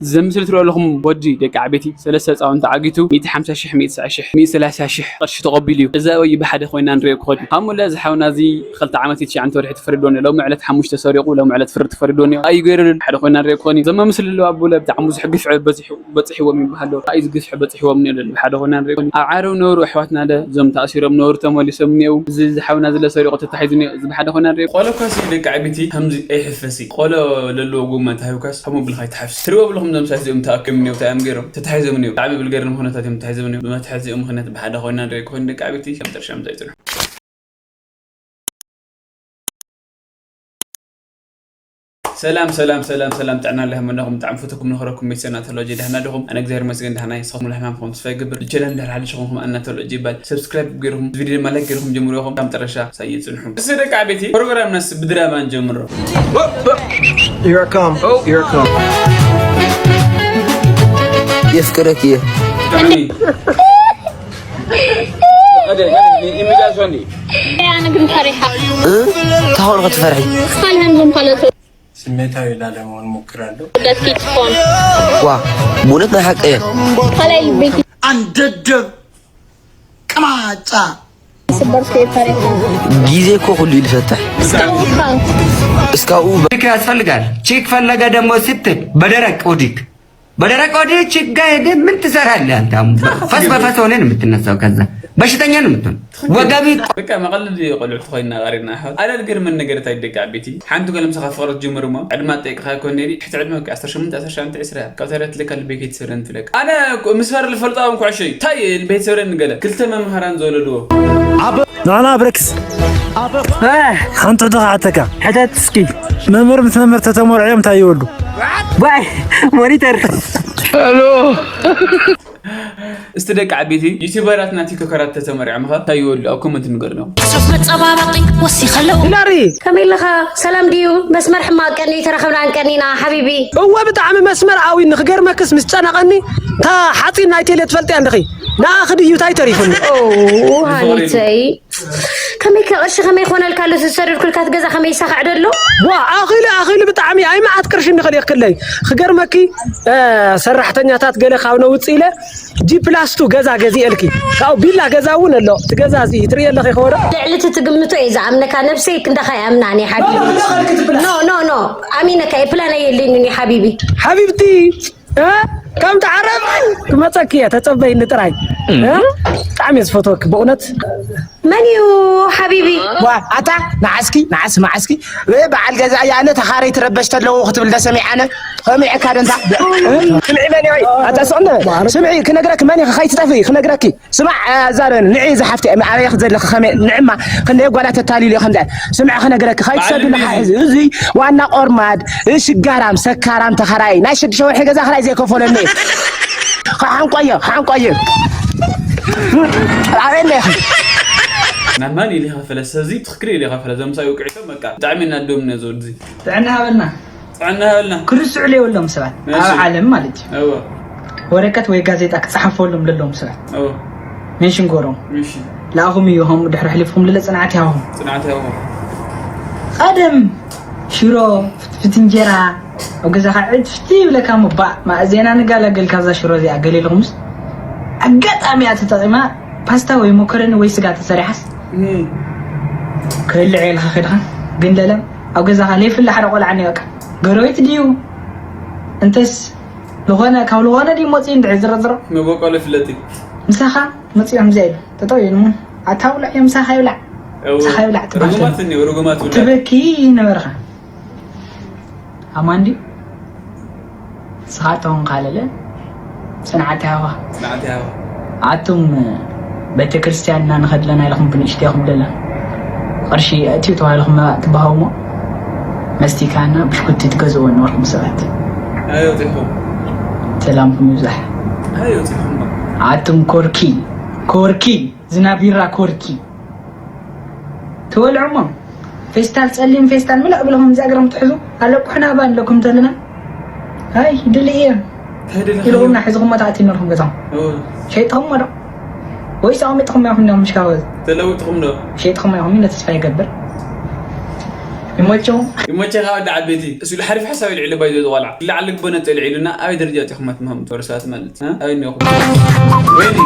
እዚ ኣብ ምስሊ ትሪኦ ኣለኹም ወዲ ደቂ ዓበይቲ ሰለስተ ህፃውንቲ ዓጊቱ ሚእቲ ሓምሳ ሽሕ፣ ሚእቲ ትስዓ ሽሕ፣ ሚእቲ ሰላሳ ሽሕ ቅርሺ ተቐቢሉ እዩ። እዚ ኣበይ ብሓደ ኮይና ንሪኦ ክኸዱ። ሃሙለ እዚ ሓውና እዚ ክልተ ዓመት ትሽዓተ ወርሒ ተፈሪድዎ ነይሩ። ሎሚ ዕለት ሓሙሽተ ሰሪቑ፣ ሎሚ ዕለት ፍርዲ ተፈሪድዎ ነይሩ። ኣዩ ገይሩ ሓደ ኮይና ንሪኦ ክኸዱ። ዘማ ምስልሉ ኣቡለ ብጣዕሚ ብዙሕ ግፍዒ በፂሑ በፂሕዎም ይበሃል ኣሎ። ኣዩ እዚ ግፍዒ በፂሕዎም ነይሩ ብሓደ ኮይና ንሪኦ ክኸዱ። ኣብ ዓረብ ነበሩ ኣሕዋትና ለ እዞም ተኣሲሮም ነበሩ ተመሊሶም እኒአው። እዚ እዚ ሓውና እዚ ለሰሪቑ ተታሒዙ እኒኦ። እዚ ብሓደ ኮይና ንሪኦ። ቆሎ እኳ ሲ ደቂ ዓበይቲ ከምዚ ኣይሕፈሲ። ቆሎ ለለዎ ጎማ ተሃይውካስ ከምኡ ብልካ ኣይትሓፍስ። ትሪኦ ብለኹም እዞም ሰባት እዚኦም ተኣኪቦም እኒኦ፣ እንታይ እዮም ገይሮም? ተታሒዞም እኒኦ። ብጣዕሚ ብልገርም ኩነታት እዮም ተታሒዞም እኒኦ። ብመትሓዚ እዚኦም ምኽንያት ብሓደ ኮይና ንሪኦ ክኸውን ደቂ ዓበይቲ ከም ጥርሻ ምዛይ ጽንሑ። ሰላም ሰላም ሰላም ሰላም፣ ጥዕና ለህመናኹም ብጣዕሚ ፈተኩም ንኸረኩም መይሰና ተሎጂ ዳህና ዲኹም? ኣነ እግዚኣብሔር ይመስገን ዳህና እየ። ንስኹም ለሕማምኩም ተስፋ ይገብር። ብቸለን ድሕር ሓድሽ ኹም ኣና ተሎጂ ይባል። ሰብስክራይብ ገይርኩም፣ እዚ ቪድዮ ድማ ላይክ ገይርኩም ጀምሩ ኢኹም። ካብ መጨረሻ ሳይ ጽንሑ። እዚ ደቂ ዓበይቲ ፕሮግራምናስ ብድራማ ንጀምሮ። Here I come. Here I come. የፍቅረክ እየ። ብጣዕሚ። ኣነ ግን ፈሪሓ። እ? እንታይ ኾንካ ትፈርሒ? ካልሃን ዝም ካለቶ። ስሜታዊ ላለመሆን ሞክራለሁ። ሁለት ፊት ፎን። ዋ፣ ብእውነት ናይ ሓቂ እየ። ካልኣይ ቤት። ኣንደደብ ቅማጫ። ስበር ሴፈሬታ። ግዜ እኮ ኩሉ እዩ ዝፈትሕ። እስካሁን እስካሁን ቺክ ያስፈልጋል። ቺክ ፈለገ ደግሞ ስትል በደረቅ ኦዲክ በደረቅ ኦዲክ ቺክ ጋር ሄደ ምን ትሰራለህ አንተ? አሁን ፈስ በፈስ ሆነን የምትነሳው ከዛ በሽተኛ ነው የምትሆን። ወጋቢ በቃ መቐለዲ ቆልዑ ተኾይና ቐሪና ኣሕዋት። ኣነ ዝገርመኒ ነገር እንታይ ደቂ ዓበይቲ፣ ሓንቲ ጓል ምሳኻ ፍቕሪ ትጅምር እሞ ዕድማ ጠይቅኻ ይኮን ነይሩ፣ ትሕቲ ዕድመ እኮ ዓሰርተ ሸሞንተ፣ ዓሰርተ ሸሞንተ፣ ዕስራ ካብ ተረት ልካ ልቤ ከይትሰብረኒ ትብለካ። ኣነ እኮ ምስ ፈር ልፈልጦ እውን ኩዕሾ እዩ። እንታይ ልቤ ትሰብረኒ ገለ? ክልተ መምህራን ዝወለድዎ። ንዓና ብረክስ ሓንቲ ሕቶ ክሓተካ። ሕተት እስኪ። መምህር ምስ መምህር ተተመርዕዮም እንታይ ይወልዱ? ባይ ሞኒተር። እስቲ ደቂ ዓበይቲ ዩቲዩበራትና ቲክቶከራት ተተመሪዖም ኸ እንታይ ይወሉ? ኣብ ኮመንት ንገርኖም። ሱፍ መጸባበቂ ወሲኸለዉ። ሂላሪ! ከመይ ኣለኻ? ሰላም ድዩ? መስመር ሕማቅ ቀኒ ተረኸብና እንቀኒና ሓቢቢ። እወ ብጣዕሚ መስመር ኣዊ ንክገርመክስ ምስ ጨነቐኒ እታ ሓፂን ናይ ቴሌ ትፈልጥያ እንድኺ ንኣ ክድዩ እንታይ ተሪፉኒ? ኦ ሃኒተይ ከመይ ከ ቅርሺ ከመይ ኮነልካ ኣሎ ዝሰደድኩልካ ገዛ ከመይ ይሳኻዕ ደሎ? ዋ ኣኺሉ ኣኺሉ ብጣዕሚ ኣይ መዓት ቅርሺ እንድኽልእክለይ ክገርመኪ ሰራሕተኛታት ገለ ካብ ነውፅ ኢለ ጂ ፕላስ ቱ ገዛ ገዚኤልኪ ካብኡ ቢላ ገዛ እውን ኣሎ። እቲ ገዛ እዚ ትርእየ ኣለኺ ከወደ ልዕሊ እቲ ትግምቶ እየ ዝኣምነካ። ነብሰይ ክንዳኻ ይኣምናኒ ሓቢቢ። ኖ ኖ ኖ ኣሚነካ እየ ፕላን ኣየለይንን እዩ ሓቢቢ። ሓቢብቲ እ? ከምቲ ዓረብ ክመፀኪ እየ ተፀበይኒ ጥራይ። እ? ብጣዕሚ እየ ዝፈትወኪ ብእውነት። መን እዩ ሓቢቢ? ዋ ኣታ ንዓስኪ ንዓስ መዓስኪ በዓል ገዛ እያ ኣነ ተኻረይ ትረበሽ ተለዉ ክትብል ደሰሚዓነ ሰሚዕካ ደንታ ስምዒ መን ወይ ኣታ ስቕነ ስምዒ ክነግረኪ መን ኢኺ ከይትጠፍኢ ክነግረኪ ስማዕ ኣዛረኒ ንዒ ዝሓፍቲ ኣበይ ዘለኺ ከመይ ንዕማ ክንደይ ጓላት ተታሊሉ ከምዚ ስምዒ ክነግረኪ ከይትሰዱ ንሓሕዚ እዚ ዋና ቆርማድ ሽጋራም ሰካራም ተኸራይ ናይ ሽዱሽተ ወርሒ ገዛ ክራይ ዘይከፈለኒ እዩ። ክሓንቆየ ክሓንቆየ ኣበይ ኣለኺ? ናብ ማን ኢሉ ይኸፈለ ሰዚ ትኽክል ኢሉ ይኸፈለ ዘምሳይ ውቅዒቶም በቃ ብጣዕሚ እናደምነ እዚ ወዲ እዚ ጥዕና ሃበልና። ጥዕና ሃበልና። ክርስዑ ዘይብሎም ሰባት እሺ። ኣብ ዓለም ማለት እዩ። እወ። ወረቀት ወይ ጋዜጣ ክጸሓፈሎም ዘለዎም ሰባት። እወ። ሜንሽን ገሮም። እሺ። ለኣኹም እዩ ከምኡ ድሕሪ ሕሊፍኩም ልለ ጽንዓት ይሃብኹም። ጽንዓት ይሃብኹም። ቀደም ሽሮ ፍትፍት እንጀራ ኣብ ገዛኻ ዕድ ፍቲ ይብለካ እሞ ባእ ማእዜና ንጋላገል ካብዛ ሽሮ እዚኣ ገሊልኩምስ ኣጋጣሚ እያ ተጠቒማ ፓስታ ወይ መኮረኒ ወይ ስጋ ተሰሪሓስ እም። ክህልዕ ኢልካ ከድኻ ግን ለለም ኣብ ገዛኻ ለይፍለ ሓደ ቆልዓ እኒኦ በቃ ገረቤት ድዩ እንተስ ዝኾነ ካብ ዝኾነ ድዩ መፅኡ እንድዒ ዝረዝሮ መበቆሎ ይፍለጥ እዩ። ምሳኻ መፅኡ ከምዚኣ ኢሉ ጠጠው ኢሉ እሞ ኣታ ውልዕ እዮም ምሳኻ ይብላዕ እው። ምሳኻ ይብላዕ ትበሃል ርጉማት እኒኦ ርጉማት ውላድ ትበኪ ነበርኻ ኣማን ድዩ ንስኻ ተኾንካ ለለ ጽንዓት ይሃብኻ። ጽንዓት ይሃብኻ። ኣቱም ቤተክርስትያን እና ንኸድ ለና ኢልኹም ብንእሽቶ ኢኹም ለና ቅርሺ ኣእትዩ ተባሂልኹም መባእ ትበሃው እሞ መስቲካና ብሽኩቲ ትገዝእዎ ነበርኩም ሰባት። ኣይ ወጺኹም። ሰላምኩም ይብዛሕ። ኣይ ወጺኹም። ኣቱም ኮርኪ ኮርኪ ዝናቢራ ኮርኪ ትበልዑ እሞ ፌስታል ጸሊም ፌስታል ምልእ ብለኹም እዛ እግሮም ትሕዙ ኣለቁሕና እባ ኣለኩም ተለና ኣይ ድልእ እየ እንታይ ደለኻ? ኢልኹምና ሒዝኹሞ ተኣትዩ ነርኩም ገዛኹም እወ። ሸይጥኹሞ ዶ ወይስ ኣቐሚጥኹም ኢኹም ዶ ምሽካወ ተለውጥኹም ዶ? ሸይጥኹም ኢኹም ኢለ ተስፋ ይገብር ይመቸው። ይመቸኻ ወዲ ዓበይቲ። እሱ ኢሉ ሓሪፍ ሓሳብ ይልዕል ባይዞ ዝቆልዓ። ላዕሊ ግበነ ጠልዒሉና ኣበይ ደረጃ እቲኹም ኣትምህም ተወርሳት ማለት፣ እ? ኣበይ እኒኹም? ወይኒ።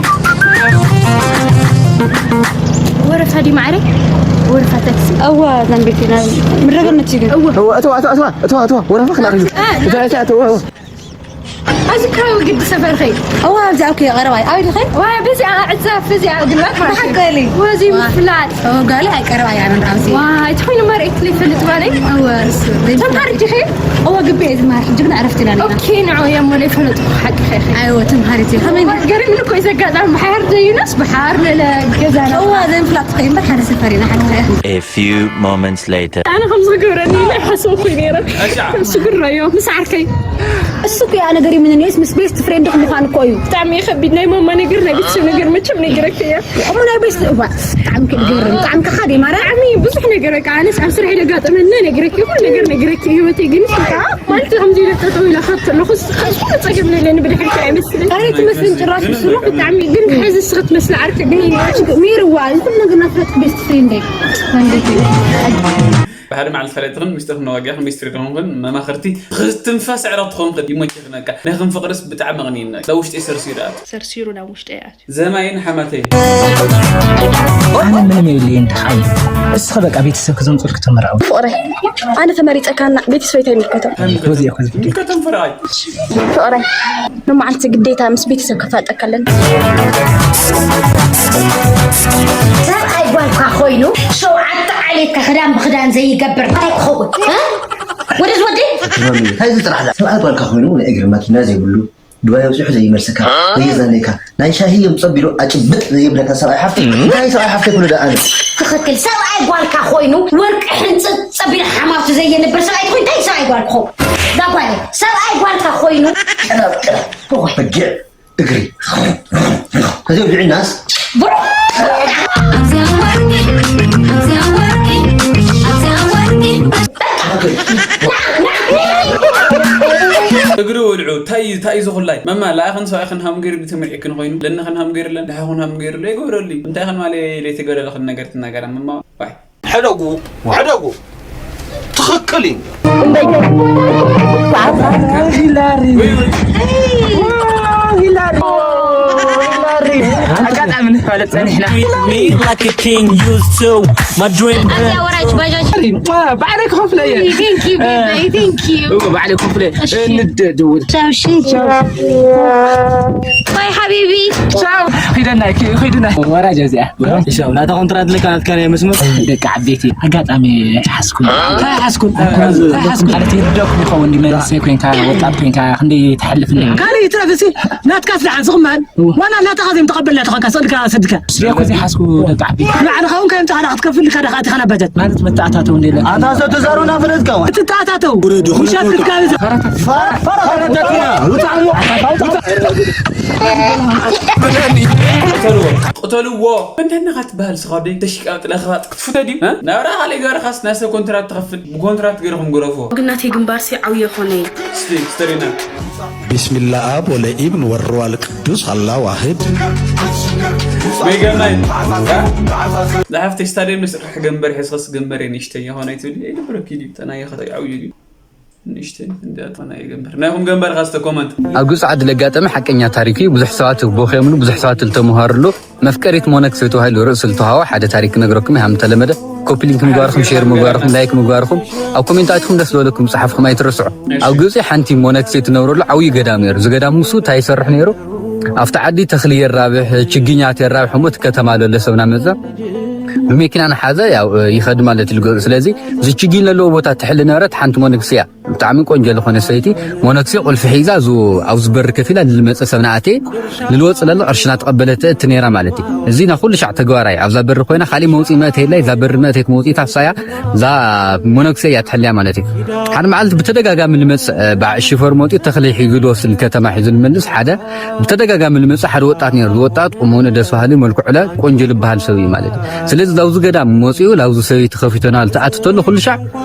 ወረፋ ዲ ማዕረ? ወረፋ ታክሲ። እዋ፣ እዛን ቤት ኢና ምረገነት እዩ ግን። እዋ። እዋ፣ እተዋ፣ እተዋ፣ እተዋ፣ እተዋ፣ እተዋ፣ ወረፋ ክላኽ እዩ። እ፣ እተዋ፣ እተዋ፣ እተዋ፣ እዋ። ኣብዚ ከባቢ ግዲ ሰፈር ኸይ? እዋ፣ ኣብዚ ኣብ ከይ ቀረባይ። ኣብ ኢልኸይ? ዋ፣ በዚኣ ዕጻፍ፣ በዚኣ ግልባጥ ማለት እዩ። ብሓቂ ሊ? ወዚ ዋ። ምፍላጥ። ኦ፣ ጋሊ ኣይቀረባይ ኣነ ኣብዚ። ዋ፣ እቲ ኮይኑ መሬት ለይፈልጥ ባለይ። እዋ፣ እሱ። ተምሃር ዲኺ? እዋ፣ ግቢ እየ ዝመሃር። ሕጂ ግን ዕረፍቲ ኢና ነና። ኦኬ፣ ንዑ እዮም ወለ ይፈለጡ ሓቂ ኸይ ኸይ። ኣይወ፣ ተምሃር እቲ። ከመይ ዋ፣ ገሪም እኮ እዩ ዘጋጣሚ። ብሓር ደዩናስ ብሓር ለለ ገዛና። እዋ፣ ዘይምፍላጥ ኸይ እምበር ሓደ ሰፈር ኢና ሓቂ ኸይ። A few moments later. ኣነ ከም ዝገብረኒ ኢለ ሓሰብኩ ነይረ። እሺ። ሽግር እዩ ምስ ዓርከይ። እሱ እኮ ያ ነገር ይምንን እዮስ ምስ ቤስት ፍሬንድ ምዃን እኮ እዩ። ብጣዕሚ ከቢድ ናይ ማማ ነገር ናይ ቤተሰብ ነገር መቸም ነግረክ እያ። እሞ ናይ ቤስት እዋ ብጣዕሚ ክድገርም ብጣዕሚ ከኻዲ ማራ። ብጣዕሚ ብዙሕ ነገር በቃ ኣነስ ኣብ ስራሕ ዘጋጠመና ነግረክ ኩሉ ነገር ነግረክ ህይወተይ ግን በቃ ማለት ከምዚ ኢለ ጠጠው ኢለ ካብ ተለኹስ ካብ ኩሉ ጸገም ነለኒ ብድሕሪት ኣይመስልን። ኣረ ትመስልን ጭራሽ ብስሩ ብጣዕሚ ግን ሕዚ ስኽት መስል ዓርከ ግን ሚርዋ ይኹን ነገር ናፍረት ቤስት ፍሬንድ። ብሓደ መዓልቲ ካልኣይ ትኽን ሚስጥር ክነዋግያ ሚስትሪ ክኾንክን መማኽርቲ ክትንፋስ ዕረቕ ትኾንክን ይመቸኽን በቃ። ናይ ከም ፍቕርስ ብጣዕሚ ኣቕኒና። ናብ ውሽጢ ሰርሲሩ ኣት። ሰርሲሩ ናብ ውሽጢ ኣት። ዘማይን ሓማተይ። ኣነ ምንም የብለይን ደሓን። እስኸ በቃ ቤተሰብ ክዘምፁልክ ተመርዐው። ፍቕረይ፣ ኣነ ተመሪፀካና ቤተሰብ ኣይምልከቶም። ወዚ እኮ ዝፍትል። ይምልከቶም ፍርኣይ። ፍቕረይ፣ ንመዓልቲ ግዴታ ምስ ቤተሰብ ከፋልጠካ ኣለኒ። ሰብኣይ ጓልካ ኮይኑ ሸውዓተ ዓሌትካ ክዳን ብክዳን ዘይገብር እንታይ ክኸውን? እ? ወደዚ ወዲ? እንታይ እዚ ጥራሕ እዛ? ሰብኣይ ጓልካ ኮይኑ ናይ እግሪ መኪና ዘይብሉ፣ ድባይ ኣብፂሑ ዘይመልሰካ፣ ዘይዛነየካ፣ ናይ ሻሂ እዮም ፀቢሉ ኣጭብጥ ዘይብለካ ሰብኣይ ሓፍቲ፣ እንታይ ሰብኣይ ሓፍቲ ክብሎ ደኣ ኣነ? ትኽክል። ሰብኣይ ጓልካ ኮይኑ ወርቂ ሕንፅፅ ፀቢሉ ሓማቱ ዘየንብር ሰብኣይ ትኾን፣ እንታይ ሰብኣይ ጓል ክኸውን? ዛ ጓለይ፣ ሰብኣይ ጓልካ ኮይኑ ቀረብ፣ ቀረብ፣ በጊዕ እግሪ። ከዚኦም ዚዕናስ እግሪ ውልዑ ታይ ታይ ዝኹላይ መማ ለኣኽን ሰብኣኽን ሃም ገይሩ ተመርዒክን ኮይኑ ለንኽን ሃም ገይሩለን ለሓኹን ሃም ገይሩለ ይገብረሉ። እንታይ ኽን ማለ ለይተገረለኽን ነገር ትናገራ መማ ዋይ። ሕደጉ፣ ሕደጉ። ትኽክል እዩ። ሂላሪ። ሂላሪ። ኣጋጣሚ ንፋለጥ ጸኒሕና። Me like a king used to my dream. ኣብዚኣ ወራጅ ባጃጅ። ባዕለይ ክኸፍለ እየ። Thank you, baby. Thank you. እዎ፣ ባዕለይ ክኸፍለ። እሺ። ንደድውል። ቻው፣ እሺ። ቻው። ባይ ሓቢቢ። ቻው። ኺደና፣ ኪ-፣ ኺድና። ወራጅ እዚኣ። እሺ፣ ናታ ኮንትራት ለካ ናትካ ናይ መስመር። ደቂ ዓበይቲ፣ ኣጋጣሚ ኣይሓስኩን። ኣይሓስኩን። ኣይሓስኩን። ማለት ይርደኩም ይኸውን፣ እንዲ መንእሰይ ኮይንካ፣ ወጣት ኮይንካ፣ ክንደይ ትሓልፍ እንዲ። ካልእ ይትረፍ፣ እሲ ናትካ ስራሕ ዝኽማን። ዋና ናታኻ ዘይምተቐበልና ተኾንካ፣ ስእልካ ሰድካ። ስለ እኮ ዘይሓስኩ ደቂ ዓበይቲ። ንባዕልኻ እውን ከየምጻኻ ዳኣ ክትከፍል ኢልካ ዳኣ ኣቲኻ ናብ ባጃጅ። ማለት መተኣታተው እንደ ኢለ። ኣታ ሰብ ተዛሩና ፈለጥካ። እቲ ተኣታተው። ውረድ፣ ውሻት ውረድ። ክትጋብዝ። ፋራ፣ ፋራ፣ ፋራ፣ ፋራ፣ ውጣ፣ ውጣ፣ ውጣ። ቅተልዎ። እንታይ ነኻ ትበሃል ስኻ ወደይ? ተሽቃጥ ለኽባጥ ክትፉተ ድዩ? እ? ናብራ ካልእ ገርኻስ ናይ ሰብ ኮንትራት ትኸፍል? ብኮንትራት ገርኹም ግረፍዎ። ግናተይ ግንባርሲ ዓውየ ኾነ። እስቲ ስተሪና። ቢስሚላ ኣብ ወለ ኢብን ወሮ ኣል ቅዱስ ኣላ ዋህድ። መይገርማይ። ዝሓፍተይ ስታድየም ንስራሕ ገንበር ሒዝኸስ ገንበር ንእሽተይ የኾነ ኣይትብል። ኣይደብረኪ ድዩ? ተናየ ኸተይ ዓውዩ ድዩ? ንእሽተይ እንዲያ ተኾነ ይገንበር። ናይኹም ገንበር ኻስተ ኮመንት። ኣብ ግብፂ ዓዲ ለጋጠመ ሓቀኛ ታሪክ እዩ። ብዙሕ ሰባት ቦኺዮምሉ፣ ብዙሕ ሰባት ልተምሃርሉ። መፍቀሪት ሞነክሰ ተባሂሉ ርእሲ ልተዋህቦ ሓደ ታሪክ ክነግረኩም እየ። ሃም ተለመደ ኮፒ ሊንክ ምግባርኩም፣ ሼር ምግባርኩም፣ ላይክ ምግባርኩም፣ ኣብ ኮሜንት ኣትኩም ደስ ዝበለኩም ጸሓፍኩም ኣይትረስዑ። ኣብ ግብፂ ሓንቲ ሞነክሰ ትነብረሉ ዓብዪ ገዳም ነይሩ። እዚ ገዳም ንሱ እንታይ ይሰርሕ ነይሩ? ኣብቲ ዓዲ ተኽሊ የራብሕ፣ ችግኛት የራብሕ፣ እሞ እቲ ከተማ ለሎ ሰብ ናመፀ ብመኪና ንሓዘ ያው ይኸድ ማለት እዩ። ስለዚ እዚ ችግኝ ለለዎ ቦታ ትሕሊ ነበረት ሓንቲ ሞነክሰ እያ። ብጣዕሚ ቆንጆ ዝኾነ ሰይቲ ሞነክሲ ቁልፊ ሒዛ፣ እዙ ኣብዚ በሪ ከፊላ ልመፀ ሰብ ንኣቴ ልልወፅ ለለ ቅርሽና ተቐበለት እቲ ነይራ ማለት እዩ። እዚ ና ኩሉ ሻዕ ተግባራይ ኣብዛ በሪ ኮይና ካሊእ መውፅኢ መእተይ የላይ። እዛ በሪ መእተይት መውፅኢት ኣፍሳያ እዛ ሞነክሲ እያ ትሕልያ ማለት እዩ። ሓደ መዓልቲ ብተደጋጋሚ ልመፅእ በዓ ሽፈር መውፅኢ ተኽሊ ሒዙ ልወስድ ከተማ ሒዙ ልመልስ ሓደ ብተደጋጋሚ ልመፅእ ሓደ ወጣት ነይሩ። ወጣት ቁመኑ ደስ በሃሊ መልክዑ ለ ቆንጆ ልበሃል ሰብ እዩ ማለት እዩ። ስለዚ ላብዚ ገዳም መፂኡ ላብዚ ሰበይቲ ከፊተና ልትኣትተሉ ኩሉ ሻዕ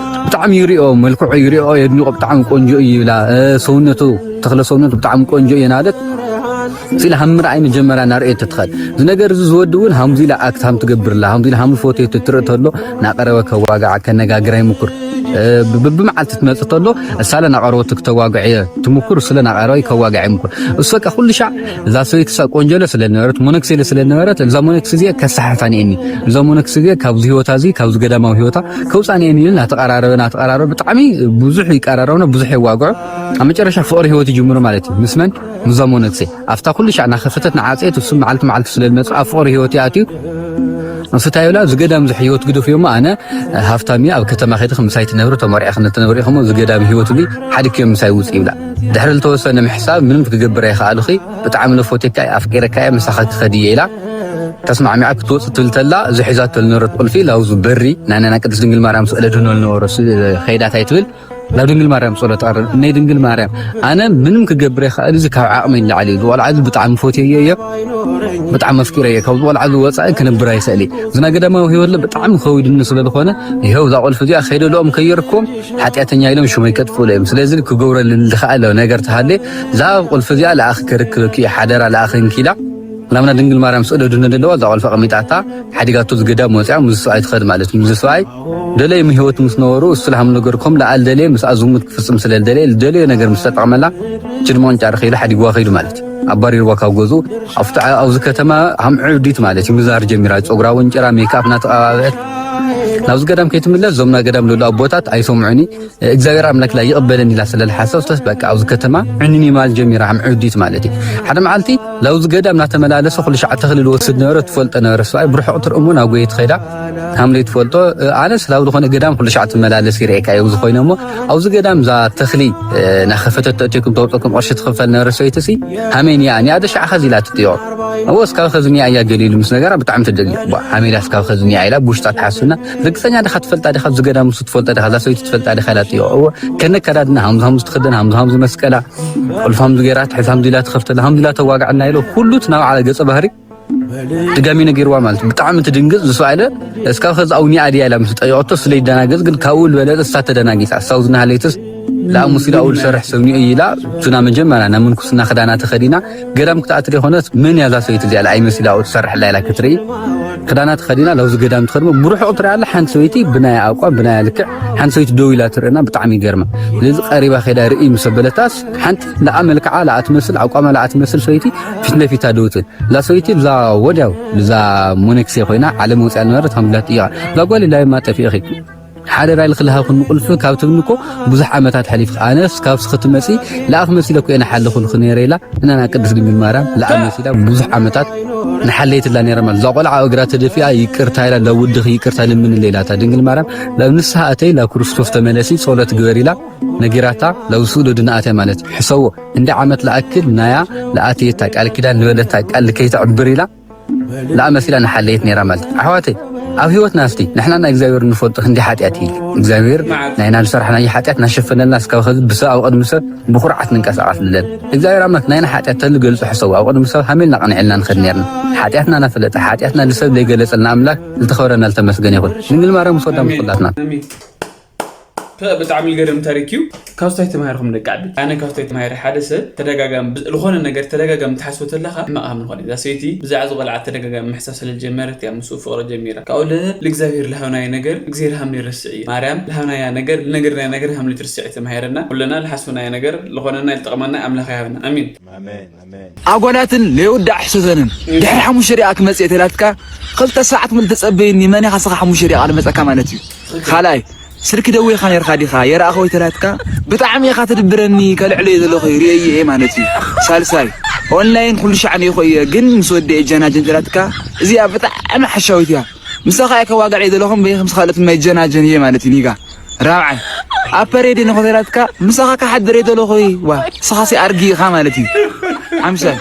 ብጣዕሚ ይሪኦ፣ መልክዑ ይሪኦ፣ የድንቆ፣ ብጣዕሚ ቆንጆ እዩ ይብላ። እ፣ ሰውነቱ፣ ተኽለ ሰውነቱ ብጣዕሚ ቆንጆ እዩ ናለት። ስለ ሃም ርኣይ መጀመርያ ናርእየት ትትኸል። እዚ ነገር እዚ ዝወዲ እውን ሃምዚ ኢላ ኣክት ሃም ትገብርላ፣ ሃምዚ ኢላ ሃም ፎቶ ትርኢ ተሎ ናቀረበ ከዋግዓ ከነጋግራ ይምኩር። ብብመዓልቲ ትመጽእ ተሎ እሳለ ናቐረወት ክተዋግዕ እየ ትምኩር፣ ስለ ናቐረወ ይከዋግዕ ይምኩር። እሱ በቃ ኩሉ ሻዕ እዛ ሰበይቲ ሳ ቆንጆለ ስለ ነበረት፣ ሞነክሴለ ስለ ነበረት፣ እዛ ሞነክስ እዚኣ ከሳሕፋ ንእኒ፣ እዛ ሞነክስ እዚኣ ካብዚ ህይወታ እዚ፣ ካብዚ ገዳማዊ ህይወታ ከውፃ ንእኒ ኢሉ ናተቐራረበ ናተቐራረበ ብጣዕሚ ብዙሕ ይቀራረብና፣ ብዙሕ የዋግዑ። ኣብ መጨረሻ ፍቕሪ ህይወት ይጅምሩ ማለት እዩ። ምስ መን? ምዛ ሞነክሴ። ኣብታ ኩሉ ሻዕ ናኸፈተት ናዓፀየት እሱ መዓልቲ መዓልቲ ስለ ዝመፅእ ኣብ ፍቕሪ ህይወት ይኣትዩ። እሱ እንታይ ይብላ? እዚ ገዳም እዚ ህይወት ግደፍዮ እሞ ኣነ ሃፍታም እየ፣ ኣብ ከተማ ከይደ ምሳይ ትነብሪ፣ ተመርዒ ክንትነብሪ ኢኹም፣ እዚ ገዳም ህይወት እዚ ሓዲግክዮ ምሳይ ውፅእ ይብላ። ድሕሪ ዝተወሰነ ምሕሳብ ምንም ክገብር ኣይከኣልኺ፣ ብጣዕሚ ለፎቴካ እየ፣ ኣፍቂረካ እየ፣ ምሳኻ ክኸድ እየ ኢላ ተስማዕሚዓ ክትወፅእ ትብል ተላ፣ እዚ ሒዛቶ ዝነበረት ቁልፊ ላውዙ በሪ ናይ ናና ቅድስት ድንግል ማርያም ስእለ ድኖ ዝነበሮ ስ-፣ ከይዳት ኣይትብል ናብ ድንግል ማርያም ጸሎት ኣቕርብ። እነይ ድንግል ማርያም፣ ኣነ ምንም ክገብር ይኽእል፣ እዚ ካብ ዓቕመይ ንላዕሊ እዩ። እዚ ቆልዓ እዚ ብጣዕሚ ፈትየዮ እየ፣ ብጣዕሚ ኣፍቂረዮ እየ። ካብዚ ቆልዓ እዚ ወጻኢ ክነብር ኣይኽእል እየ። እዚ ናይ ገዳማዊ ህይወት ለ ብጣዕሚ ከዊድኒ ስለ ዝኾነ፣ ይኸው እዛ ቁልፊ እዚኣ ከይደ ልኦም ከየርኩም ሓጢኣተኛ ኢሎም ሽመይ ከጥፍኡለ እዮም። ስለዚ ክገብረሉ ዝኽኣለ ነገር ተሃልየ፣ እዛ ቁልፊ እዚኣ ለኣኽ ከርክበኪ እየ፣ ሓደራ ለኣኽ እንኪላ። ላምና ድንግል ማርያም ስእለ ድነ ዘለዋ እዛ ቆልፊ ኣቐሚጣታ ሓዲጋቶ ዝገዳም ወፂኣ ምስ ሰብኣይ ትኸድ ማለት እዩ። ምስ ሰብኣይ ደለየ ህይወት ምስ ነበሩ እሱ ልሃም ነገር ከም ለኣል ደለየ ምስኣ ዝሙት ክፍፅም ስለ ደለየ ደለየ ነገር ምስ ተጠቕመላ ችድ መቐንጫ ርኸኢሉ ሓዲግዋ ከይዱ ማለት እዩ። ኣባሪርዋ ካብ ገዝኡ ኣብቲ ዓ-፣ ኣብዚ ከተማ ሃምዑ ዲት ማለት እዩ። ምዛር ጀሚራ፣ ፀጉራ ወንጭራ፣ ሜክኣፕ እናተቐባበአት ናብዚ ገዳም ከይትምለስ እዞም ናይ ገዳም ለሉ ኣቦታት ኣይሰምዑኒ። እግዚኣብሔር ኣምላክ ላይ ይቕበለኒ ኢላ ስለ ዝሓሰብቶስ በቃ ኣብዚ ከተማ ዕንኒ ማለት ጀሚራ ሃምዑ ዲት ማለት እዩ። ሓደ መዓልቲ ላውዚ ገዳም እናተመላለሰ ኩሉ ሻዕ ተኽሊ ልወስድ ነበረ፣ ትፈልጦ ነበረ ሰብኣይ ብርሑቕ ትርእሞ ናብ ጎየ ትኸዳ ሃምለይ ትፈልጦ። ኣነስ ላው ዝኾነ ገዳም ኩሉ ሻዕ ትመላለስ ይርእየካ እዩ ኣብዚ ኮይነ እሞ ኣብዚ ገዳም እዛ ተኽሊ እናኸፈተት ተእትየኩም ተውፀኩም ቅርሺ ትኽፈል ነበረ ሰበይቲ ሲ ሃመይ ኒያ ኒያ ዶ ሻዕ ኸዚ ኢላ ትጥዮ እዎ እስካብ ኸዚ ኒያ እያ ገሊሉ ምስ ነገራ ብጣዕሚ ትደሊ እባ ሃመይ ዳ እስካብ ኸዚ ኒያ ኢላ ብውሽጣ ትሓስብና ርግፀኛ ዲኻ ትፈልጣ ዲኻ ኣብዚ ገዳም ምስ ትፈልጦ ዲኻ እዛ ሰበይቲ ትፈልጣ ዲኻ ኢላ ትጥዮ እዎ ከነ ከዳድና ሃምዚ ሃምዚ ትኽደን ሃምዚ ሃምዚ መስቀላ ቁልፋም ዝገይራ ትሕዝ ሃምዚ ኢላ ትኸፍተላ ሃምዚ ኢላ ተዋግዐና ኢሎ ኩሉ እቲ ናይ ባዕላ ገፀ ባህሪ ድጋሚ ነጊርዋ ማለት እዩ። ብጣዕሚ ትድንግፅ ዝስዋ ኢለ እስካብ ከዚ ኣውኒኣ ድያ ኢላ ምስ ጠይቐቶ ስለ ይደናገፅ ግን ካብኡ ዝበለፀ እሳ ተደናጊፃ እሳው ዝናሃለይትስ ለኣሙስ ኢላ ኣውል ሰርሕ ሰብ ኒኦ ኢላ እቱና መጀመርያ ናብ ምንኩስና ክዳና ተኸዲና ገዳም ክትኣትል የኾነት መን ያዛ ሰበይቲ እዚኣ ለኣይ መሲላ ኣው ትሰርሕ ላ ኢላ ክትርኢ ክዳና ተኸዲና ለውዚ ገዳም ትኸድሞ ብሩሕቕ ትሪኣ ኣላ ሓንቲ ሰበይቲ ብናይ ኣቋም ብናይ ልክዕ ሓንቲ ሰበይቲ ደው ኢላ ትርእና ብጣዕሚ ይገርማ ስለዚ ቀሪባ ከይዳ ርኢ ምስ ኣበለታስ ሓንቲ ለኣ መልክዓ ለኣ ትመስል ኣቋማ ለኣ ትመስል ሰበይቲ ፊት ለፊታ ደው ትብል እዛ ሰበይቲ ብዛ ወዲያው ብዛ ሞነክሴ ኮይና ዓለም ወፅያ ዝነበረት ከም ብላት ጥይቓ እዛ ጓል ኢላ የማጠፊእኺ ሓደራ ኢልኺ ልሃብክኒ ቁልፊ ካብ ትብኒ እኮ ብዙሕ ዓመታት ሓሊፍኺ ኣነስ ካብዚ ክትመፂ ለኣኽ መሲለ እኮ እየ ንሓለኹልኺ ነይረ ኢላ እናና ቅድስት ድንግል ማርያም ለኣ መሲላ ብዙሕ ዓመታት ንሓለይትላ ነይረ ማለት እዛ ቆልዓ እግራ ተደፊኣ ይቅርታ ኢላ ለውድኺ ይቅርታ ልምንለ ኢላታ ድንግል ማርያም ላብ ንስሓ እተይ ላብ ክርስቶስ ተመለሲ ጸሎት ግበር ኢላ ነጊራታ ላብ ስእሉ ድናኣተ ማለት ሕሰቦ እንደ ዓመት ለኣክል ናያ ለኣተየታ ቃል ኪዳን ዝበለታ ቃል ከይተዕብር ኢላ ለኣ መሲላ ንሓለየት ነይራ ማለት ኣሕዋተይ ኣብ ህይወትና እስቲ ንሕና ናይ እግዚኣብሔር ንፈልጦ ክንዲ ሓጢኣት እዩ እግዚኣብሔር ናይና ዝሰራሕናዮ ሓጢኣት ናሸፈነልና እስካብ ኸዚ ብሰብ ኣብ ቅድሚ ሰብ ብኩርዓት ንንቀሳቐስ ንደል እግዚኣብሔር ኣምላክ ናይና ሓጢኣት ተዝገልጹ ሕሰቡ ኣብ ቅድሚ ሰብ ሃሜልና ቀንዕልና ንኸድ ነርና ሓጢኣትና ናፈለጠ ሓጢኣትና ንሰብ ዘይገለጸልና ኣምላክ ዝተኸብረና ዝተመስገነ ይኹን ድንግል ማርያም ምስ ወዳ ምስ ኩላትና ብጣዕሚ ይገርም ታሪክ እዩ። ካብስታይ ተማሂርኩም ደቂ ዓዲ ኣነ ካብስታይ ተማሂረ ሓደ ሰብ ተደጋጋሚ ዝኾነ ነገር ተደጋጋሚ ትሓስቦ ተለካ ሕማቕ ከም ዝኾነ እዛ ሰይቲ ብዛዕ ዝቆልዓ ተደጋጋሚ ምሕሳብ ስለ ዝጀመረት እያ ምስኡ ፍቕሪ ጀሚራ ካብኡ ለለ ልእግዚኣብሔር ልሃብናዮ ነገር እግዚኣብሔር ሃም ይርስዕ እዩ ማርያም ልሃብናያ ነገር ልነገርናያ ነገር ሃም ልትርስዕ ተማሂረና ኩለና ልሓስብናዮ ነገር ልኾነና ልጠቕመና ኣምላኽ ይሃብና ኣሚን። ኣጓላትን ለይውዳእ ሕሰተንን ድሕሪ ሓሙሽተ ደቂቃ ክመጽእ እየ ተላትካ ክልተ ሰዓት ሙሉ ተጸበይኒ መን ኢኻ ስኻ ሓሙሽተ ደቂቃ ልመጸካ ማለት እዩ ካልኣይ ስልኪ ደዊኻ ነርካ ዲኻ የረኣኸ ወይ ተላትካ ብጣዕሚ ኢኻ ትድብረኒ ከልዕሎ እየ ዘለኹ ርእየ እየ ማለት እዩ ሳልሳይ ኦንላይን ኩሉ ሻዕ ኔኮ እየ ግን ምስ ወደ እየ ጀናጀን ተላትካ እዚኣ ብጣዕሚ ሓሻዊት እያ ምሳኻ እየ ከዋግዕ እየ ዘለኹ እምበይ ምስ ካልኦት መጀናጀን እየ ማለት እዩ ኒጋ ራብዓይ ኣብ ፐሬድ ንኾተላትካ ምሳኻ ክሓድር እየ ዘለኹ ዋ ንስኻሲ ኣርጊ ኢኻ ማለት እዩ ሓምሳይ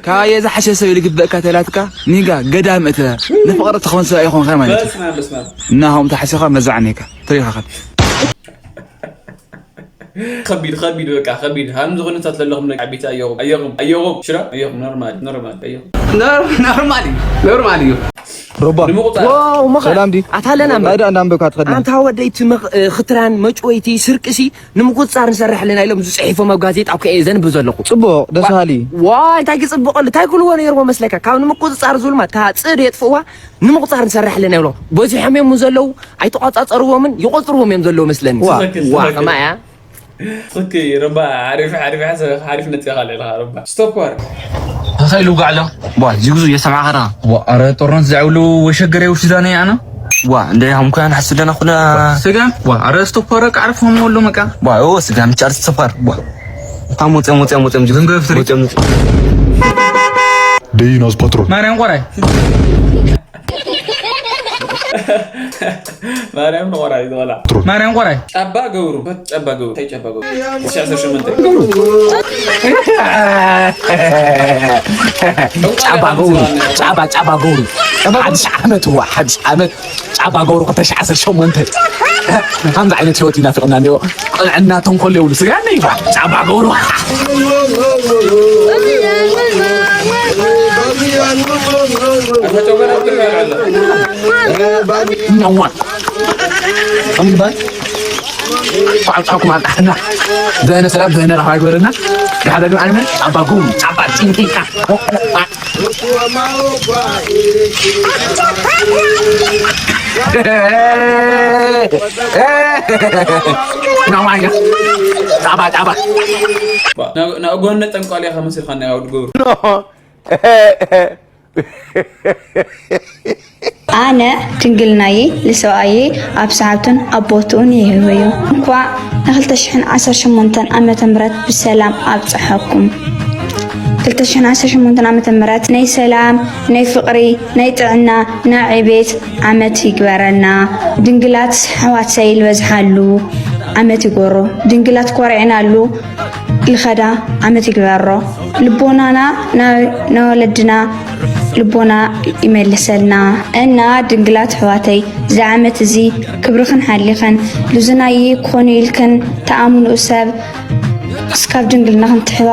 ካባየ ዝሓሸ ሰብ ልግበእካ ተላትካ ኒጋ ገዳም እተ ንፍቕሪ ትኸውን ሰብ ኣይኾንካ ማለት እዩ እና ከምኡ ተሓሲኻ መዛዕኒ ኢካ ትሪኻ ኸድ ከቢድ ከቢድ በቃ ከቢድ ሃምዚ ኩነታት ዘለኹም ደቂ ዓበይቲ ኣየኹም ኣየኹም ኣየኹም ሽራ ኣየኹም ኖርማል ኖርማል ኣየኹም ኖርማል እዩ ኖርማል እዩ ሮባ። ንምቁጻር። ዋው፣ መኸ-፣ ሰላም ዲ? ኣታ ኣለና እምበር። እንታይ ደኣ እንዳንበብካ ትኸድና? ኣንታ ወደይ፣ እቲ መኽ-፣ እ፣ ኽትራን መጭወይቲ ስርቅሲ ንምቁጽጻር ንሰርሕ ኣለና ኢሎም ዝጽሒፎም ኣብ ጋዜጣ እኮ እየ ዘንብብ ዘለኹ። ጽቡቕ፣ ደስ ዋ-፣ በሃሊ። ዋ፣ እንታይ ክጽብቐሉ? እንታይ ክብልዎ ነይርዎ መስለካ? ካብ ንምቁጽጻር ዝብሉማ፣ እታ ጽድ የጥፍእዋ፣ ንምቁጽጻር ንሰርሕ ኣለና ይብሎ። በዚሖም እዮም ዘለዉ፣ ኣይተቋጻጸርዎምን፣ ይቆጽርዎም እዮም ዘለዉ መስለኒ። ዋ። ትኽክል፣ ዋ፣ ትኽክል። ከማያ? ትኽክል፣ ረባ፣ ሓሪፍ፣ ሓሪፍ ሓሳብ፣ ሓሪፍ ነጥቢ ኢኻ ኣልዒልካ፣ ረባ። ስቶፕ ዋር። እንታይ ኢሉ ጋዕሎ? ዋ፣ ዚጉዙ እየሰማዕኻና። ዋ፣ ኣረ ጦርነት ዘዕብሉ ወሸገር የውሽዳነ ኣነ። ዋ፣ እንደ ሃምኩያን ሓስደና ኩላ። ስጋም? ዋ፣ ኣረ ስቶፕ ዋር፣ ቃዕርፍ ሆም ወሎ መቃ። ዋ፣ ኦ፣ ስጋም ቻርጅ ስቶፕ ዋር። ዋ። ታሞ ጸሞ ጸሞ ጸሞ ጅግዙ። ዝንገፍ ትሪ። ጸሞ ጸሞ። ደይናስ ፓትሮል። ማርያም ቆራይ። ማርያም ንቆራይ ዝቆላ። ማርያም ቆራይ። ጫባ ገብሩ። ጫባ ገብሩ። እንታይ ጫባ ገብሩ? ትሽዓተ ሸሞንተ። ጫባ ገብሩ። ጫባ፣ ጫባ ገብሩ። ሓድሽ ዓመት፣ እዋ፣ ሓድሽ ዓመት። ጫባ ገብሩ ክልተ ሺሕ ዓሰርተ ሸሞንተ። ከምዚ ዓይነት ህይወት ይናፍቕና እንዲዮ። ቅንዕና ተንኮል የብሉ። ስጋ እንደ ይባ። ጫባ ገብሩ። ነዋ። ከምዚ ይባል። ጻዕጻዕኩም ኣጣሕና። ዘነ ሰላም፣ ዘነ ረሃባ ይግበረና። ሓደ ግን ኣይመን ጫባ ገብሩ፣ ጫባ ጭንቂካ። ናዋያ። ጣባ፣ ጣባ። ናብ፣ ናብ ጎነ ጠንቋል ኢኻ መሲልካ ናይ ኣውድ ገብሩ። ኣነ ድንግልናየ ልሰብኣየ ኣብ ሰዓብቱን ኣብ ቦትኡን ይህበዮ። እንኳዕ ንክልተ ሽሕን ዓሰርተ ሸሞንተን ዓመተ ምህረት ብሰላም ኣብፀሐኩም። ክልተ ሽሕን ዓሰርተ ሸሞንተን ዓመተ ምህረት ናይ ሰላም፣ ናይ ፍቕሪ፣ ናይ ጥዕና፣ ናይ ዕቤት ዓመት ይግበረና። ድንግላት ኣሕዋተይ ልበዝሓሉ ዓመት ይጎሮ። ድንግላት ኮሪዕናሉ ልኸዳ ዓመት ይግበሮ። ልቦናና ና-፣ ናወለድና ልቦና ይመልሰልና። እና ድንግላት ኣሕዋተይ፣ እዚ ዓመት እዚ ክብርኽን ሓሊኸን፣ ልዝናይ ክኾኑ ኢልክን ተኣምንኡ ሰብ እስካብ ድንግልናኽን ትሕባ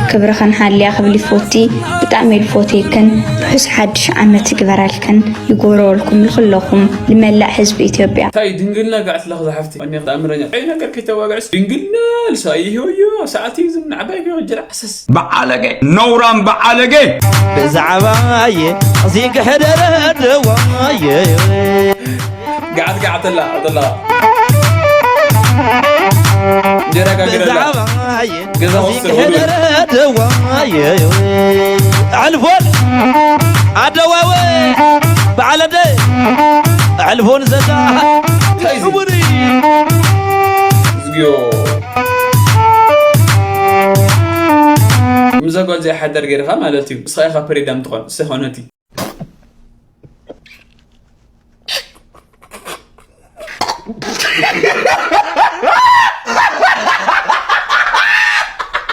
ክብርኽን ሓልያ ክብል ይፎቲ። ብጣዕሚ ኢሉ ፎትየክን። ርሑስ ሓድሽ ዓመት ይግበረልክን ይግበረልኩም ንኹለኹም ንመላእ ህዝቢ ኢትዮጵያ። እንታይ ድንግልና ጋዕት ለኽ ዝሓፍቲ? ወኔ ኣእምረኛ። ኣይ ነገር ከይተዋግዕስ ድንግልና ልሳ ይህወዮ። ሰዓት እዩ ዝም ንዓባይ ከይወጀራ። ኣሰስ። በዓለገ፣ ነውራም በዓለገ። ብዛዕባየ እዚ ክሕደረ ደዋየ። ጋዓት ጋዓት ኣላ፣ ኣላ። እንጀራ ጋግር ኣላ። ብዛዕባየ ገዛ እዚ ወስድ ክሕደረ ደዋየ። ኣዕልፎን ኣደዋወ በዓለደ ኣዕልፎን ዘጋ እንታይ እዩ? እውሪ። እዝግዮ። ምዛ ጓል እዚኣ ሓዳር ገይርኻ ማለት እዩ። ንስኻ ኢኻ ፕሬዳም ትኾን፣ ንስኻ ነቲ።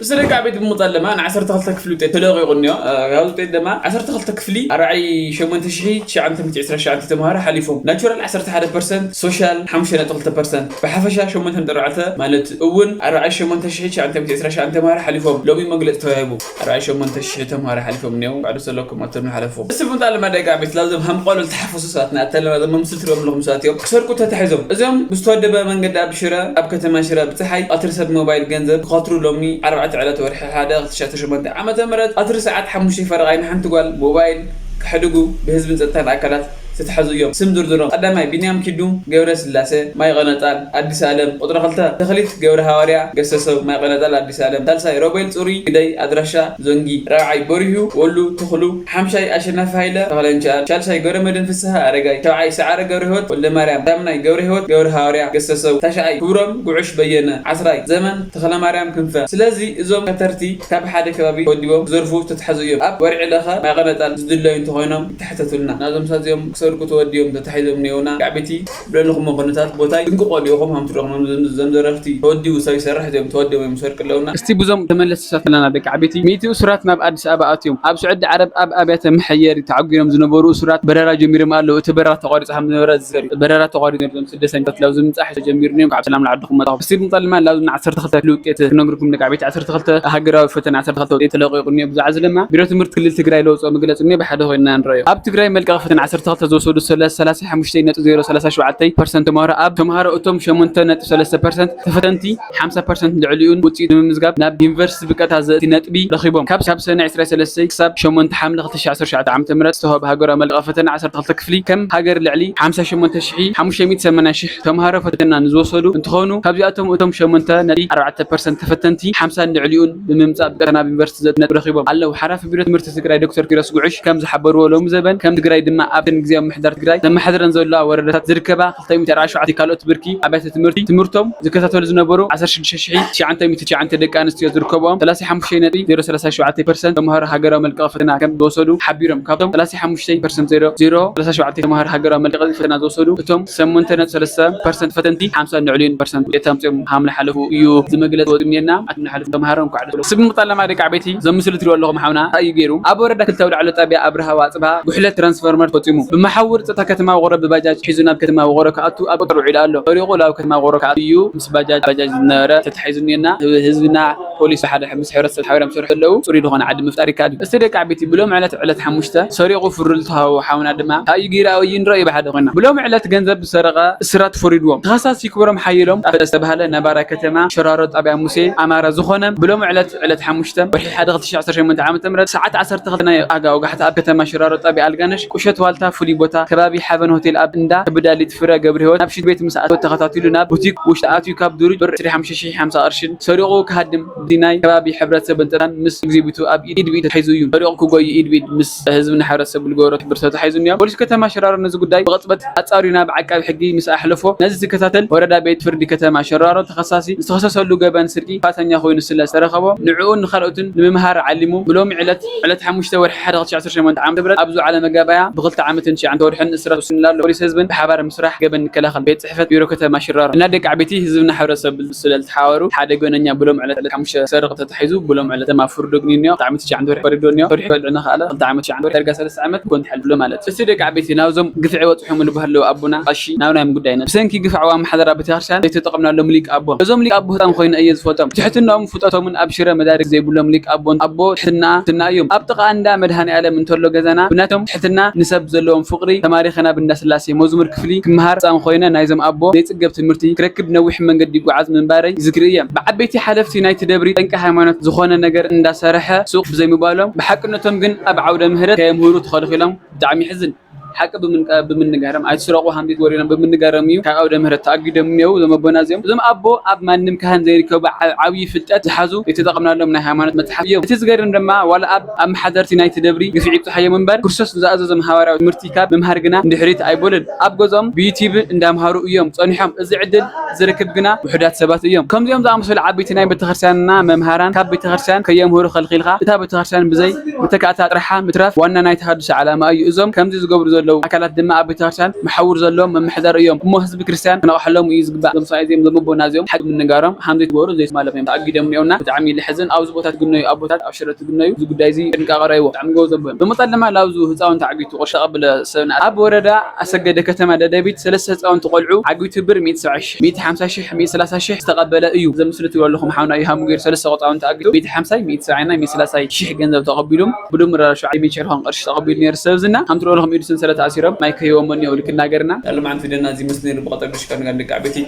እዚ ደቂ ቤት ብምቕጻል ድማ ን ዓሰርተ ክልተ ክፍሊ ውጤት ተለቂቑ እኒኦ። እ፣ ካብዚ ውጤት ድማ ዓሰርተ ክልተ ክፍሊ ኣርባዓይ ሸሞንተ ሽሕ ትሽዓተ ሚእቲ ዕስራ ትሽዓተ ተምሃሮ ሓሊፎም። ናቹራል ዓሰርተ ሓደ ፐርሰንት፣ ሶሻል ሓሙሽተ ነጥቢ ክልተ ፐርሰንት፣ ብሓፈሻ ሸሞንተ ነጥቢ ኣርባዕተ ማለት እውን ኣርባዓይ ሸሞንተ ሽሕ ትሽዓተ ሚእቲ ዕስራ ትሽዓተ ተምሃሮ ሓሊፎም። ሎሚ መግለጺ ተዋሂቡ። ኣርባዓይ ሸሞንተ ሽሕ ተምሃሮ ሓሊፎም እኒኦ። ባዕዱ ሰለኩም ኣቶም ንሓለፎም። እስቲ ብምጣል ድማ ደቂ ቤት ላብዞም ሃምቆሎ ዝተሓፈሱ ሰባት ንኣተለማ ዘመምስል ትሪኦም ኣለኹም ሰባት እዮም። ክሰርቁ ተታሒዞም። እዚኦም ብዝተወደበ መንገዲ ኣብ ሽረ፣ ኣብ ከተማ ሽረ ብፀሓይ ቀትሪ ሰብ ሞባይል ገንዘብ ክኸትሩ ሎሚ ኣርባዕተ ዕለት ወርሒ ሓደ ክልተ ሽሕን ዓሰርተ ሸሞንተን ዓመተ ምህረት ቀትሪ ሰዓት ሓሙሽተ ፈረቓ ንሓንቲ ጓል ሞባይል ክሕድጉ ብህዝብን ጸጥታን ኣካላት ዝተታሕዙ እዮም። ስም ዝርዝሮም ቀዳማይ ቢንያም ኪዱ ገብረ ስላሴ ማይ ቀነጣል ኣዲስ ኣለም፣ ቁጽሪ ክልተ ተኽሊት ገብረ ሃዋርያ ገሰሰው ማይ ቀነጣል ኣዲስ ኣለም፣ ሳልሳይ ሮቤል ጽሩይ ግደይ ኣድራሻ ዞንጊ፣ ራብዓይ በሪሁ ወሉ ተኽሉ፣ ሓምሻይ ኣሸናፊ ሃይለ ተኽለንቻል፣ ሻልሳይ ገብረመድህን ፍስሃ ኣረጋይ፣ ሻብዓይ ሰዓረ ገብረህይወት ወልደማርያም፣ ታምናይ ገብረህይወት ገብረ ሃዋርያ ገሰሰው፣ ታሽዓይ ክብሮም ጉዕሽ በየነ፣ ዓስራይ ዘመን ተኽለማርያም ክንፈ። ስለዚ እዞም ከተርቲ ካብ ሓደ ከባቢ ተወዲቦም ክዘርፉ ዝተታሕዙ እዮም። ኣብ ወርዒ ለኸ ማይ ቀነጣል ዝድለዩ እንተኾይኖም ይተሓተቱልና። ናዞም ሳዚኦም ሰርቁ ተወዲኦም ተታሒዞም እኒኦና። ደቂ ዓበይቲ ብለለኹሞ ኩነታት ቦታ ይጥንቅቑ ኣለኹም። ሃምቲ ደኹም ዘም-፣ ዘም ዘረፍቲ ተወዲኡ ሰብ ይሰርሕ እዚኦም ተወዲኦም እዮም ሰርቂ ኣለውና። እስቲ ብዞም ተመለስቲ ሰፈላና ደቂ ዓበይቲ፣ ሚእቲ እሱራት ናብ ኣዲስ ኣበባ ኣትዮም። ኣብ ስዑዲ ዓረብ ኣብ ኣብያተ መሐየሪ ተዓጒሮም ዝነበሩ እሱራት በረራ ጀሚሮም ኣለዉ። እቲ በረራ ተቋሪጹ ከም ዝነበረ ዝዘር እዩ። በረራ ተቋሪጹ ነዞም ስደተኛታት ላብ ዝምጻሕ ጀሚሩ እዮም። ካብ ሰላም ንዓድኹም መጣኹም። እስቲ ብምጸልማ ላብ ዓሰርተ ክልተ ክፍሊ ውጤት ክነግርኩም ደቂ ዓበይቲ። ዓሰርተ ክልተ ሃገራዊ ፈተነ ዓሰርተ ክልተ ውጤት ተለቂቑ እኒኦ። ብዛዕባ ዝለማ ቢሮ ትምህርቲ ክልል ትግራይ ለውፅኦ መግለፂ እኒኦ ብሓደ ኮይና ንረዮ። ኣብ ትግራይ መልቀቂ ፈተነ ዓሰርተ ክልተ ዝወሰዱ ሰለ-፣ ሰላሳ ሓሙሽተ ነጥቢ ዜሮ ሰላሳ ሸውዓተ ፐርሰንት ተምሃሮ ኣብ ተምሃሮ እቶም ሸሞንተ ነጥቢ ሰለስተ ፐርሰንት ተፈተንቲ ሓምሳ ፐርሰንት ልዕሊኡን ውፅኢት ብምምዝጋብ ናብ ዩኒቨርሲቲ ብቀጥታ ዘእቲ ነጥቢ ረኺቦም። ካብ፣ ካብ ሰነ ዕስራ ሰለስተ ክሳብ ሸሞንተ ሓምለ ክልተ ሺሕ ዓሰርተ ሸውዓተ ዓመተ ምህረት ዝተዋህበ ሃገራዊ መልቀቂ ፈተነ ዓሰርተ ክልተ ክፍሊ ከም ሃገር ልዕሊ ሓምሳ ሸሞንተ ሽሕ ሓሙሽተ ሚእቲ ሰማንያ ሽሕ ተምሃሮ ፈተና ንዝወሰዱ እንትኾኑ፣ ካብዚኣቶም እቶም ሸሞንተ ነጥቢ ኣርባዕተ ፐርሰንት ተፈተንቲ ሓምሳን ልዕሊኡን ብምምጻእ ብቀጥታ ናብ ዩኒቨርሲቲ ዘእቱ ነጥቢ ረኺቦም ኣለዉ። ሓላፊ ቢሮ ትምህርቲ ትግራይ ዶክተር ኪሮስ ጉዕሽ ከም ዝሓበርዎ፣ ሎሚ ዘበን ከም ትግራይ ድማ ኣብተን ግዝያዊ ምምሕዳር ትግራይ ዘመሓድረን ዘለዋ ወረዳታት ዝርከባ ክልተ ሚእቲ ኣርባዕተ ካልኦት ብርኪ ኣብያተ ትምህርቲ ትምህርቶም ዝከታተሉ ዝነበሩ ዓሰርተ ሽዱሽተ ሽሕ ትሽዓተ ሚእቲ ትሽዓተ ደቂ ኣንስትዮ ዝርከብኦም ሰላሳ ሓሙሽተ ነጥቢ ዜሮ ሰላሳ ሸውዓተ ፐርሰንት ተምሃሮ ሃገራዊ መልቀቂ ፈተና ከም ዝወሰዱ ሓቢሮም። ካብቶም ሰላሳ ሓሙሽተ ፐርሰንት ዜሮ ዜሮ ሰላሳ ሸውዓተ ተምሃሮ ሃገራዊ መልቀቂ ፈተና ዝወሰዱ፣ እቶም ሸሞንተ ነጥቢ ሰለስተ ፐርሰንት ፈተንቲ ሓምሳን ልዕሊኡን ፐርሰንት ውፅኢት ኣምፂኦም ከም ዝሓለፉ እዩ እዚ መግለፂ ወፂኡ እኒኤና። ኣትም ንሓለፉ ተምሃሮ እንኳዕ ደስ በለኩም። ስብ ምጣለማ ደቂ ዓበይቲ፣ ዘምስሉ ትሪኦ ኣለኹም ሓውና እንታይ እዩ ገይሩ? ኣብ ወረዳ ክልተ ኣውላዕሎ ጣብያ ኣብርሃ ዋፅባ ጉሕለት ትራንስፎርመር ተፈፂሙ። ብመሓውር ፀጥታ ከተማ ውቕሮ ብባጃጅ ሒዙ ናብ ከተማ ውቕሮ ክኣቱ ኣብ ቁፅሪ ውዒሉ ኣሎ። ሰሪቑ ናብ ከተማ ውቕሮ ክኣቱ እዩ ምስ ባጃጅ፣ ባጃጅ ዝነበረ ተታሒዙ እኒኤና። ህዝብና ፖሊስ ሓደ ምስ ሕብረተሰብ ሓቢሮም ዝሰርሑ ዘለዉ ፅሩይ ዝኾነ ዓዲ ምፍጣር ይከኣል እዩ። እስቲ ደቂ ዓበይቲ፣ ብሎም ዕለት፣ ዕለት ሓሙሽተ ሰሪቑ ፍርዱ ዝተሃወ ሓውና ድማ እንታይ እዩ ገይሩ? ኣብይ ንረኦ እዩ ብሓደ ኮይና። ብሎም ዕለት ገንዘብ ዝሰረቐ እስራት ፈሪድዎም። ተኸሳሲ ክብሮም ሓየሎም ዝተባህለ ነባራይ ከተማ ሽራሮ ጣብያ ሙሴ ኣማረ ዝኾነ፣ ብሎም ዕለት፣ ዕለት ሓሙሽተ ወርሒ ሓደ ክልተ ሺሕ ዓሰርተ ሸሞንተ ዓመተ ምህረት ሰዓት ዓሰርተ ክልተ ናይ ኣጋ ወጋሕታ ኣብ ከተማ ሽራሮ ጣብያ ኣልጋነሽ ቁሸት ዋልታ ፍሉይ ቦታ ከባቢ ሓበን ሆቴል ኣብ እንዳ ከብዳሊት ፍረ ገብረ ህይወት ናብ ሽንት ቤት ምስ ኣተወ ተኸታቲሉ ናብ ቡቲክ ውሽጢ ኣትዩ ካብ ድሩጅ ብር ዕስራ ሓሙሽተ ሽሕ ሓምሳ ቅርሽን ሰሪቑ ክሃድም፣ እዚ ናይ ከባቢ ሕብረተሰብ እንተታን ምስ እግዚኣብቱ ኣብ ኢድ ብኢድ ተታሒዙ እዩ። ሰሪቑ ክጎይ ኢድ ብኢድ ምስ ህዝብን ሕብረተሰብ ዝገበሮ ትብብር ተታሒዙ እኒኦ። ፖሊስ ከተማ ሽራሮ ነዚ ጉዳይ ብቕጽበት ኣጻርዩ ናብ ዓቃቢ ሕጊ ምስ ኣሕለፎ፣ ነዚ ዝከታተል ወረዳ ቤት ፍርዲ ከተማ ሽራሮ ተኸሳሲ ዝተኸሰሰሉ ገበን ስርቂ ጥፋተኛ ኮይኑ ስለ ዝተረኸቦ፣ ንዕኡን ንኻልኦትን ንምምሃር ዓሊሙ ብሎሚ ዕለት፣ ዕለት ሓሙሽተ ወርሒ ሓደ ክልተ ሺሕ ዓሰርተ ሸሞንተ ዓመተ ምህረት ኣብ ዝወዓለ መጋባእያ ብኽልተ ዓመትን ትሽዓተ ወርሕን እስራት ወሲኑሉ ኣሎ። ፖሊስ ህዝብን ብሓባር ምስራሕ ገበን ንከላኸል ቤት ጽሕፈት ቢሮ ከተማ ሽራሮ እና ደቂ ዓበይቲ ህዝብና ሕብረተሰብ ስለ ዝተሓባበሩ ሓደ ገበነኛ ብሎም ዕለት፣ ዕለት ሓሙሽተ ሰሪቑ ተታሒዙ ብሎም ዕለት ድማ ፍርዱ ኣግኒዩ እኒኦ። ክልተ ዓመት ትሽዓተ ወርሒ ፈሪዱ እኒኦ። ፈሪሑ በልዕና ከኣለ ክልተ ዓመት ትሽዓተ ወርሒ ዳርጋ ሰለስተ ዓመት ኮን ትሓልፍሉ ማለት። እስቲ ደቂ ዓበይቲ ናብዞም ግፍዒ በፅሖም ዝበሃለዉ ኣቡና ቀሺ ናብና ምጉዳይና። ብሰንኪ ግፍዒ ኣብ ኣመሓደራ ቤተክርስትያን ዘይተጠቐምናሎም ሊቅ ኣቦ። እዞም ሊቅ ኣቦ ህፃን ኮይነ እየ ዝፈልጦም። ትሕትናኦም ፍልጠቶምን ኣብ ሽረ መዳርግ ዘይብሎም ሊቅ ኣቦ፣ ኣቦ ትሕትና፣ ትሕትና እዮም። ኣብ ጥቓ እንዳ መድሃኔ ዓለም እንተሎ ገዛና ብናቶም ትሕትና ንሰብ ዘለዎም ፍቕሪ ተማሪኸ ናብ እንዳ ስላሴ መዝሙር ክፍሊ ክመሃር ህፃን ኮይነ ናይዞም ኣቦ ዘይፅገብ ትምህርቲ ክረክብ ነዊሕ መንገዲ ይጓዓዝ ምንባረይ ይዝክር እየ። ብዓበይቲ ሓለፍቲ ናይቲ ደብሪ ጠንቂ ሃይማኖት ዝኾነ ነገር እንዳሰርሐ ሱቕ ብዘይምባሎም ብሓቅነቶም ግን ኣብ ዓውደ ምህረት ከየምህሩ ተኸልኺሎም። ብጣዕሚ ይሕዝን። ሓቂ ብምንቃ-፣ ብምንጋሮም ኣይትስረቑ ሃምቲ ወሪዶም ብምንጋሮም እዩ ካብ ዓውደ ምህረት ተኣጊዶም እኒአው እዞም ኣቦና እዚኦም። እዞም ኣቦ ኣብ ማንም ካህን ዘይርከቡ ዓ-፣ ዓብዪ ፍልጠት ዝሓዙ ዘይተጠቐምናሎም ናይ ሃይማኖት መጽሓፍ እዮም። እቲ ዝገርም ድማ ዋላ ኣብ ኣመሓደርቲ ናይቲ ደብሪ ግፍዒ ይብጽሓዮም እምበር ክርስቶስ ንዝኣዘዞም ሃዋርያዊ ትምህርቲ ካብ ምምሃር ግና ንድሕሪት ኣይበሉን። ኣብ ገዝኦም ብዩቲብ እንዳምሃሩ እዮም ጸኒሖም። እዚ ዕድል ዝርክብ ግና ውሑዳት ሰባት እዮም። ከምዚኦም ዝኣመሰሉ ዓበይቲ ናይ ቤተክርስትያንና መምሃራን ካብ ቤተክርስትያን ከየምህሩ ከልኺልካ እታ ቤተክርስትያን ብዘይ መተካእታ ጥርሓ ምትራፍ ዋና ናይ ተሃድሶ ዓላማ እዩ። እዞም ከምዚ ዝገብሩ ዘለዉ ኣካላት ድማ ኣብ ቤተክርስትያን መሓውር ዘለዎም መምሕዳር እዮም እሞ ህዝቢ ክርስትያን ክነቕሐሎም እዩ ዝግባእ። እዞም ሰብኣይ እዚኦም እዞም ኣቦና እዚኦም ሓቂ ምንጋሮም ሃም ዘይትገብሩ ዘይትማሎም እዮም ተኣጊዶም እኒኦና። ብጣዕሚ ልሕዝን ኣብዚ ቦታ ትግነዩ ኣቦታት ኣብ ሽረ ትግነዩ እዚ ጉዳይ እዚ ጥንቃቐ ረእይዎ። ብጣዕሚ ጎበዝ ኣቦ እዮም። ብምቕጻል ድማ ላብዙ ህፃውንቲ ዓጊቱ ቅርሺ ተቐብለ ሰብና ኣብ ወረዳ ኣሰገደ ከተማ ደደቢት ሰለስተ ህፃውንቲ ቆልዑ ዓጊቱ ብር ሚእቲ ሰብዓ ሽሕ፣ ሚእቲ ሓምሳ ሽሕ፣ ሚእቲ ሰላሳ ሽሕ ዝተቐበለ እዩ። እዚ ኣብ ምስሊ ትሪእዎ ኣለኹም ሓውና እዩ ሃሙ ገይሩ ሰለስተ ቆፃውንቲ ኣጊቱ ሚእቲ ሓምሳይ፣ ሚእቲ ሰብዓይና ሚእቲ ሰላሳይ ሽሕ ገንዘብ ተቐቢሉ ብድምር ኣርባዕተ ሚእቲ ሸርሖን ቅርሺ ተቐቢሉ ነይሩ። ሰብ ዝና ከም ትሪእዎ ኣለኹም ኢዱ ሰንሰለት ኣሲሮም ማይ ከይቦሞ እኒኦ ልክናገርና። ሎማዓንቲ ቪድዮና እዚ መስሊ ነይሩ። ብቐጠሉ ሽካር ንጋል ደቂ ዓበይቲ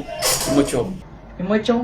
ይመችዎም። ይመችዎም።